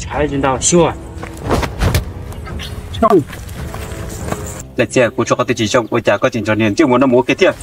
Tshaib ntau xyuas. Lam Txias, kuv tsuas qhov twg tsis zoo ua cas koj tseem nrog niag ntsej muag no mus ua ke thiab?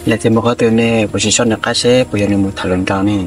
Lam Txias mus qhov twg ne? Kuv sim soj nws qab seb puas yog nws mus tham hluas nraug ne.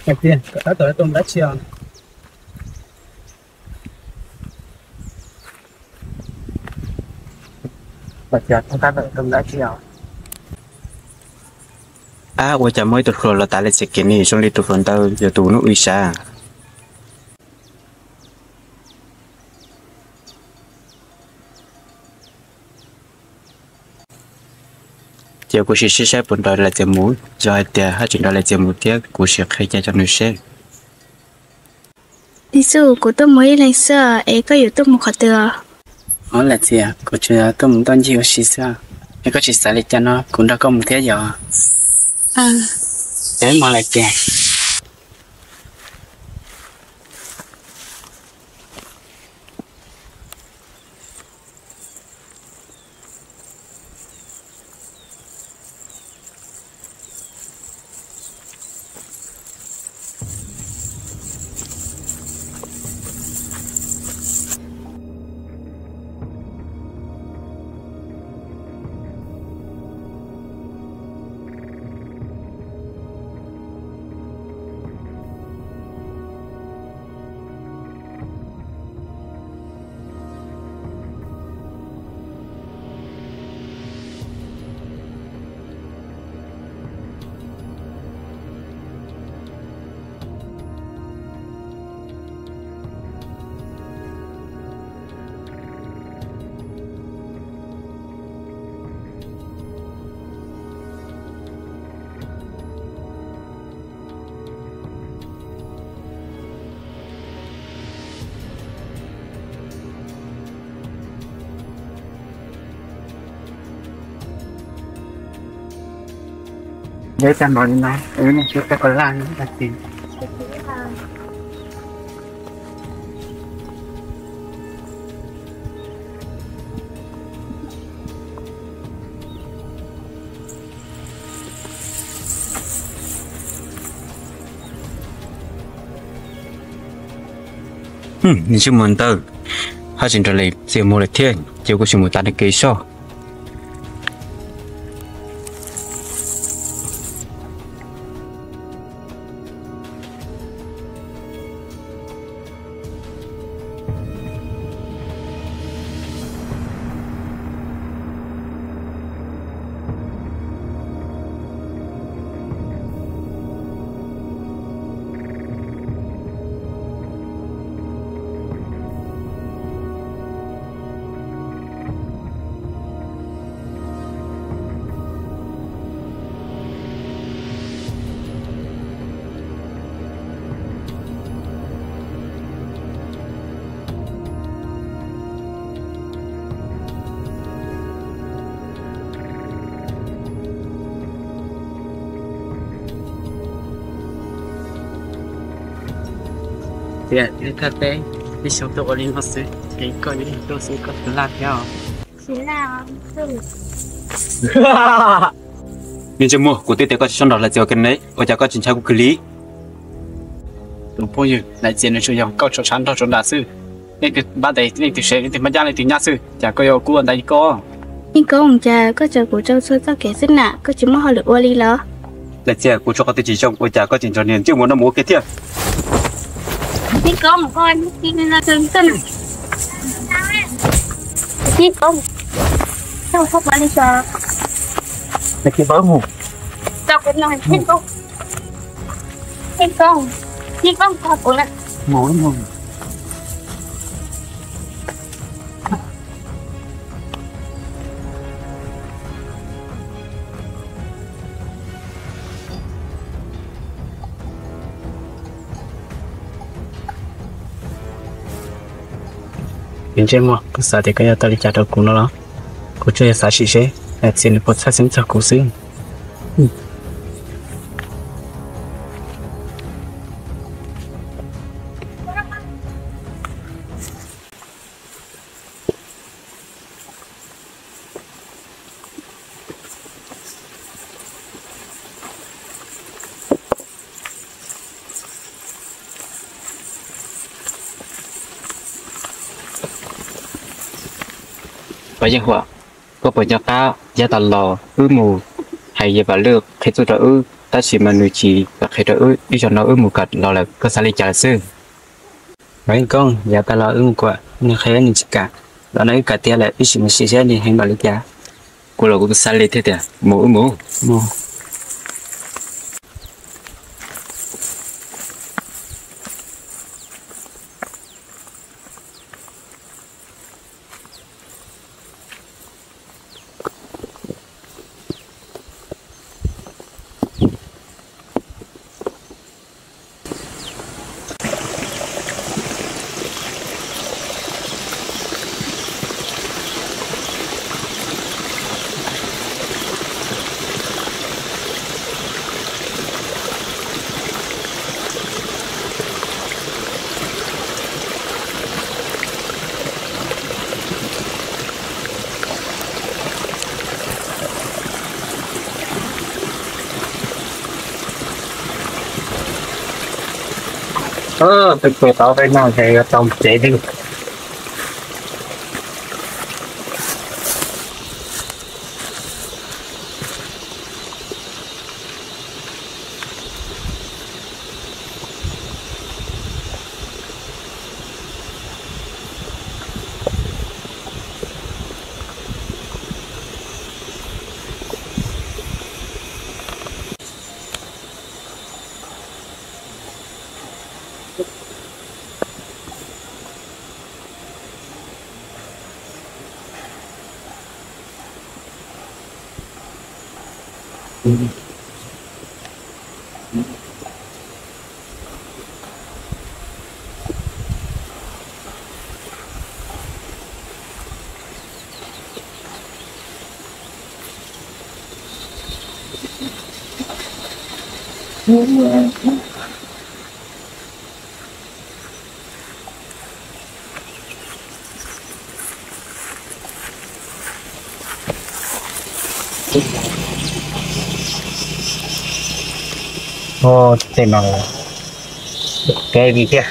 Hais tias koj tab tom tuaj dab tsi os? Koj tab tom tuaj dab tsi os? Ab, ua cas muaj ib tug hluas los tav Lam Txias kiag ne, zoo li tus hluas ntawd yog tus nub ib sab. Ces kuv sim sib saib puas nrog Lam Txias mus, yog hais tias haj tseem nrog Lam Txias mus thiab kuv sim qhia cai rau nws seb. Lis Xus, kuv tuaj mus ib leeg xwb es koj yuav tuaj mus qhov twg os? Ov, Lam Txias, kuv tsuas tuaj mus ntoj ncig ua si xwb, es koj tsis xav li cas no kuv nrog koj mus thiab yom. Peb mus lawm ces. Deb tag npaum li no, wb niag tub tau koj laj tag kis. Ntsej muag ntawd, haj tseem nrog Lam Txias mus lawm thiab, ces kuv sim mus tav nws kev soj. Tias nej thaj teb, ib xyoo tuaj ua li no xwb, ces koj yuav ib xyoo tuaj xwb koj puas laj thiab os? Tsis laj os. Me ntsej muag, kuv twb tias koj tsis txhob nrog Laim Txias ua ke ne, ua cas koj tsis ntshai kuv kawg li? Tus phooj ywg, Laim Txias nws tsuas yog nkauj tsuas tshav nrog tsuas nram xwb. Leej twg npab tes, leej twg sev, leej twg maj yab, leej twg nyab xwb, cas koj yuav kuv ua ntawd li koj? Yeej Koob, cas koj tso kuv rau txhua txoj kev xwb na, koj tsis muaj hauj lwm ua li los? Laim Txias, kuv tsuas qhov twg tsis zoo ua cas koj tseem nrog niag ntsej muag no mus ua ke thiab? Yeej Koob, koj, Yeej Koob, koj ua li ko. Yeej Koob, Yeej Koob, Yeej Koob, tso kuv na. Me ntsej muag, koj xav tias koj yuav tau li cas rau kuv no los? Kuv tsuas yog xav sim seb Laim Txias nws puas txhawj xeeb txog kuv xwb. Pog Yeej Huam, koj puas nco qab yav tas los wb mus hais Yawg Vam Lwj qhia txuj rau wb, tab sis mas nws tsis kam qhia rau wb, ib zaug no wb mus kom los lawm, koj xav li cas lawm xwb? Pog Yeej Koob, yav tas los wb mus kuam nws qhia nws tsis kam, los no wb kam tiag lawm, wb sim mus sim seb nws heev npaum li cas. Kuv los kuv xav li thiab tias mus wb mus. Tus pem tau peb no ces yuav tau tsev li. Tej no kev li thiab.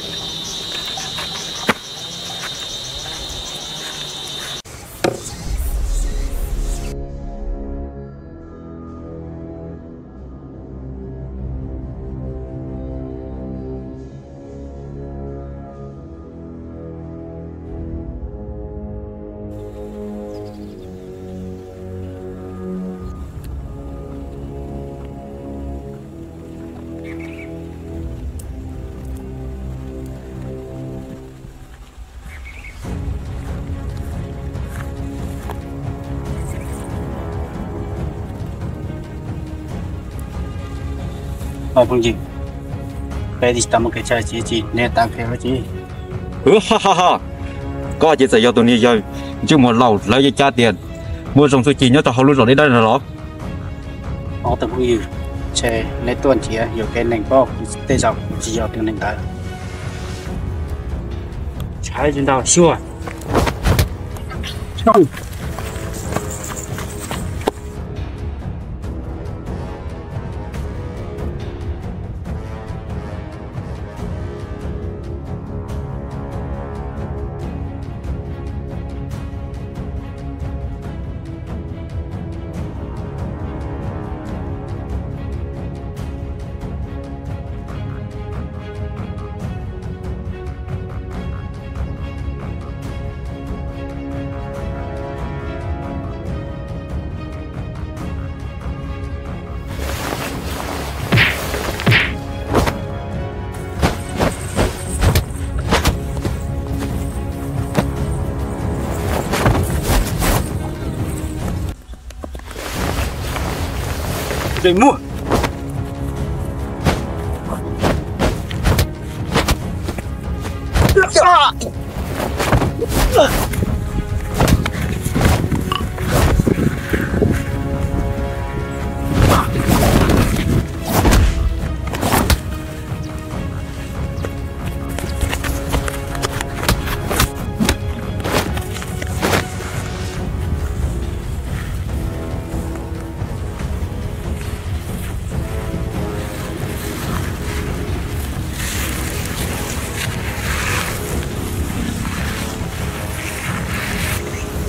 Phooj ywg, peb tsis tau muaj kev tshaj tsis tsis neb tau kev ua tsis. Koj ces txawm yog tus niag yawg ntsej muag laus lawv yeej cab tias muaj zoo txuj ci nyob rau hauv lub zos deb dawb no los? Ob tug phooj ywg, ntshe neb tuaj nrhiav yuam kev neeg pob, tej zaum kuv tsis yog tus neeg ntawd. Hais tsis ntau xyuas.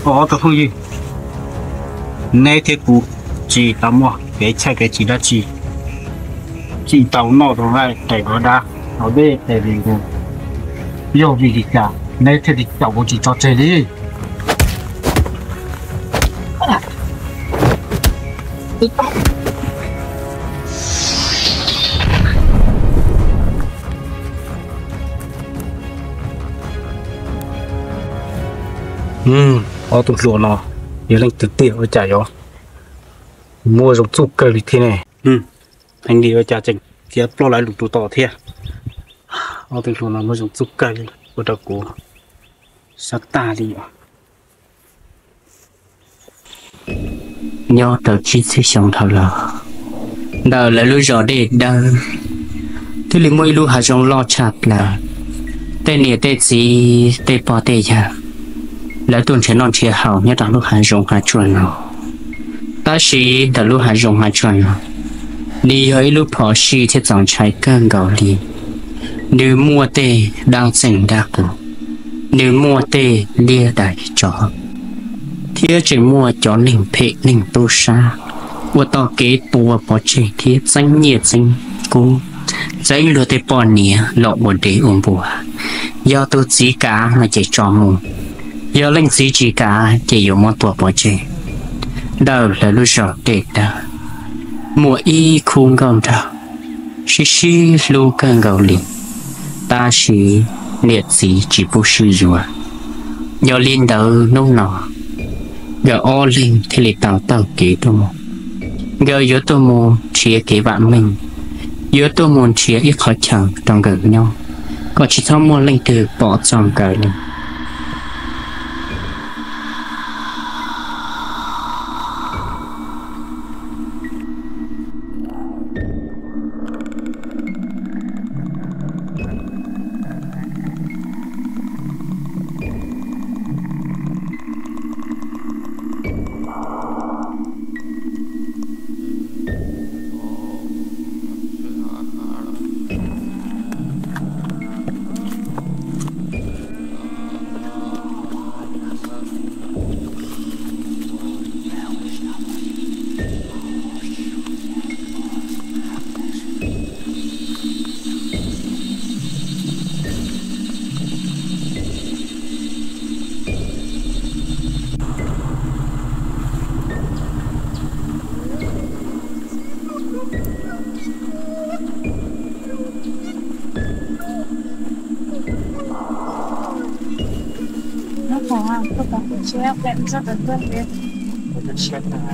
Ob tug phooj ywg, neb thiab kuv tsis tau muaj kev txhawj kev chim dab tsi, tsis tau noj rau nqaij tes dua dab, hauv dej tes li ntug. Yog vim li cas neb thiaj li caum kuv tsis tso tseg li? Ob tug hluas no yog leej twg tiag ua cas yuav muaj zoo txuj kawg li thiab ne? Heev li ua cas tseem khiav ploj lawv lus tus tom thiab. Ob tug hluas no muaj zoo txuj kawg li ua rau kuv sab tag li os. Nyob rau tsib txhiab xyoo dhau los, ntawm lawv lub zos Dej Dawb thiaj li muaj ib lub hav zoov loj tshaj plaws. Tej niam tej txiv tej pog tej yawg lawv tuaj nrhiav noj nrhiav haus nyob rau lub hav zoov hav tsuag no. Tab sis ntawm lub hav zoov hav tsuag no, nws yog ib lub phom sij thiab txaus ntshai kawg nkaus li. Nws muaj tej dab txeeg dab qus, nws muaj tej liab dais tsov, thiab tseem muaj cov neeg phem neeg tub sab uas tau kev tua pov tseg thiab txeeb nyiaj txeeb kub, txeeb luag tej poj niam los ua dev ua npua. Yog tus txiv kav no ces tso mus, yog leej txiv tsis kav ces yuav muab tua pov tseg. Ntawm lawv lub zos Dej Dawb muaj ib khub nkauj nraug sib sib hlub kawg nkaus li, tab sis niam txiv tsis pub sib yuav. Yog li ntawd hnub no nkawd ob leeg thiaj li tau taug kev tuaj mus. Nkawd yuav tuaj mus nrhiav kev vam meej, yuav tuaj mus nrhiav ib qhov chaw rau nkawd nyob, kom tsis txhob muaj leej twg pom txog nkawd li.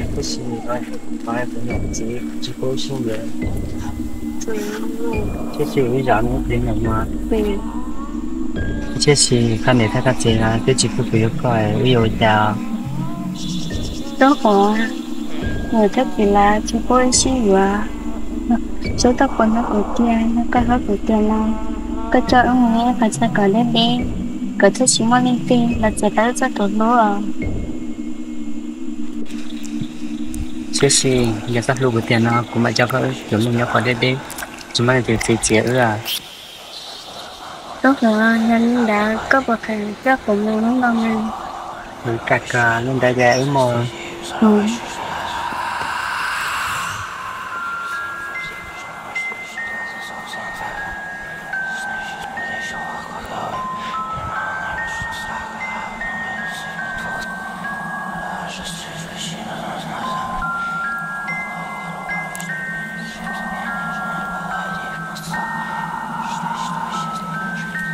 Tab sis kuv niam txiv tsis pub sib yuav, thiab xyov ib zam no peb mam mus, thiab xyov koj niam thiab koj txiv twb tsis pub kuv yuav koj, wb yuav ua cas? Tub Quav, niam thiab txiv lawv tsis pub wb sib yuav, tsuas tau quav hnub kuv tiag, koj hnub kuv tiag no, koj coj wb mus ib qhov chaw kom deb deb. koj thiaj tsis muaj leej twg los txiav tau wb txoj kev hlub. Tiam sis yog koj hlub kuv tiag no kuv mam coj koj wb mus nyob qhov deb deb, tsis muaj leej twg txi txiav wb. Tub Hmoob, yog li ntawd koj puas kam coj kuv mus hnub no? Kuv kam koj li ntawd ces wb mus.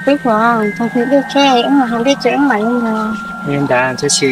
Tub Hmoob, thaum twg dej tsheb wb mus hau dej tso wb mam li mus. Li ntawd tab sis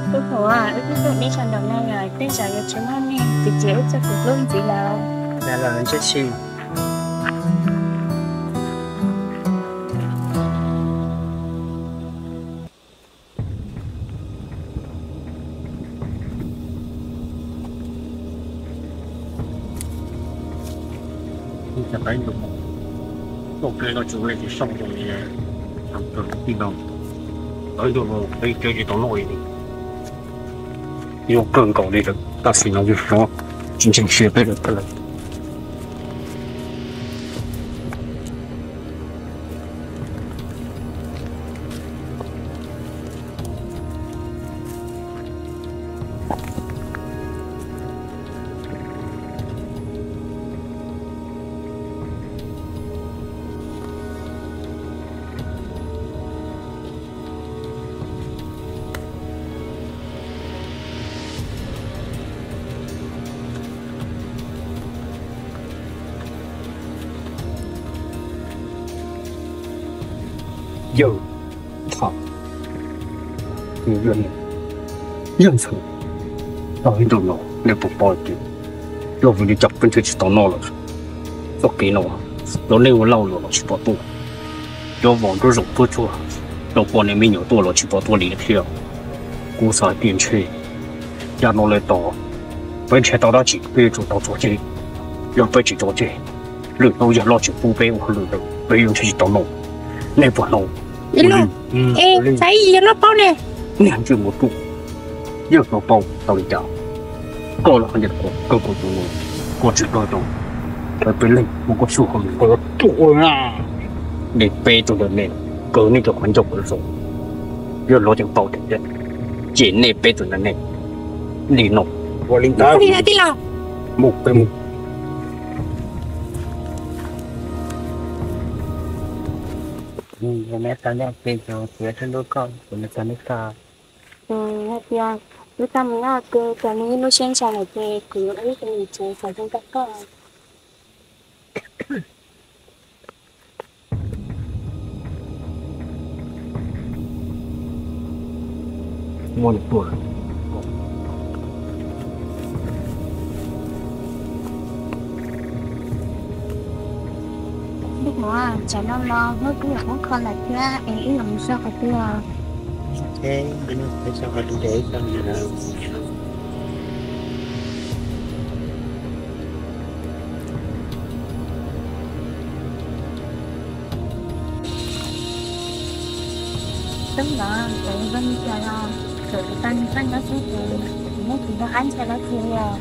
Tub Hmoob, wb twb tuaj deb tsawg npaum no lawm, tej zaum yuav tsis muaj neeg txi txiav wb txoj kev hlub ntxiv lawm. Lam los ntsia seb. Ib tug no, peb tsis tau noj li, zoo kawg nkaus li lawm, tam sim no yus tsis ntseeg siab peb lawm. Yawg, tham, yawg, yawg ntxhais, tau ib ntus no nej puas paub tias yog vim li cas peb thiaj tsis tau noj lawm? Txoj kev no, cov neeg ua lag luam los tsis pom tuaj, cov vauv nruab zoov tuaj tsuag, cov poj niam me nyuam tuaj los tsis pom tuaj li thiab. Kuv xav tias ntshe yav no lawm tod peb nrhiav tau dab tsi peb yuav tsum tau tso tseg. Yog peb tsis tso tseg, lwm hnub yawg loj tseem pub peb ua hauj lwm ntawd peb yuav nrhiav tsis tau noj. Nej puas hnov? Xav yog loj paub ne. Nej ntsej muag ruam, yawg no paub tau li cas? Koj los hais tias koj tus no, koj tsis kawg tau, peb leeg muab koj xyuaj hauj lwm koj yuav tuag na. Nej peb tug ntawm nej, kawg nej cov qhov ncauj qhov zoo, yawg loj tseem paub tiag, ces nej peb tug ntawm nej li no. Ua li ntawd, mus peb mus. Hais tias wb tau mus nyob ua ke, ces nws ib lub siab ntshaw lawm ces kuv yuav ua ib tug niam tsev kom zoo rau koj. Muaj li tuaj. Hnub no, tsam no los hnub twb yuav poob qho lawm thiab es wb yuav mus so qhov twg? Mus so qhov twg, mus so ntawd. Tub los, kuv zoo li cas los, kuv tau nws txoj nkauj xwb ces kuv muaj tsis tau qab ntshai dab tsi li os.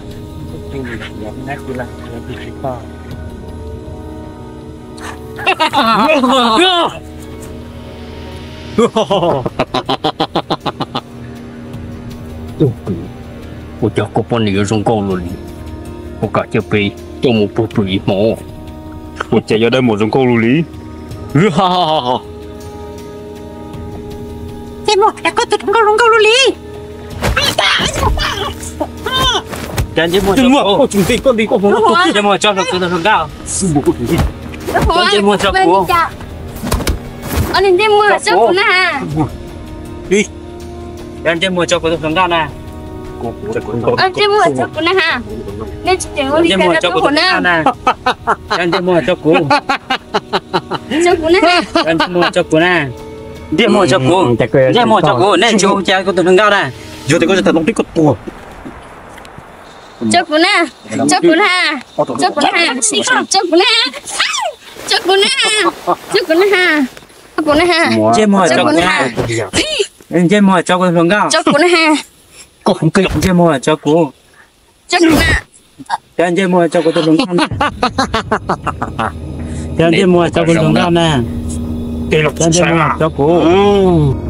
Ua cas koj poj niam yuav zoo nkauj luaj li? Koj kam coj peb coj mus puag pw ib hmo, ua cas yuav dawb mos zoo nkauj luaj li? Ntsej muag, koj tus hluas nkauj zoo nkauj luaj li. Ntsej muag, koj nti koj hluas nkauj, ntsej muag tso kuv tus hluas nkauj. Ntsej muag tso kuv. Ntsej muag tso kuv na. Ntsej muag tso kuv tus hluas nkauj na. Ntsej muag tso kuv na ha. Nej tsis tseem ua li cas rau kuv na. Ntsej muag tso kuv. Tso kuv na. Ntsej muag tso kuv na. Ntsej muag tso kuv. Ntsej muag tso kuv, nej tsis ua cas kuv tus hluas nkauj na. Yog tias koj tsis tau loo peb koj tuag. Tso kuv na. Tso kuv na. Tso kuv na. Tso kuv na. Tso kuv na. Tso kuv na. Tso kuv na. Ntsej muag tso kuv na. Ntsej muag tso kuv hluas nkauj. Tso kuv na ha. Ntsej muag tso kuv. Tso kuv na. Ntsej muag tso kuv tus hluas nkauj na. Ntsej muag tso kuv hluas nkauj na. Ntsej muag tso kuv.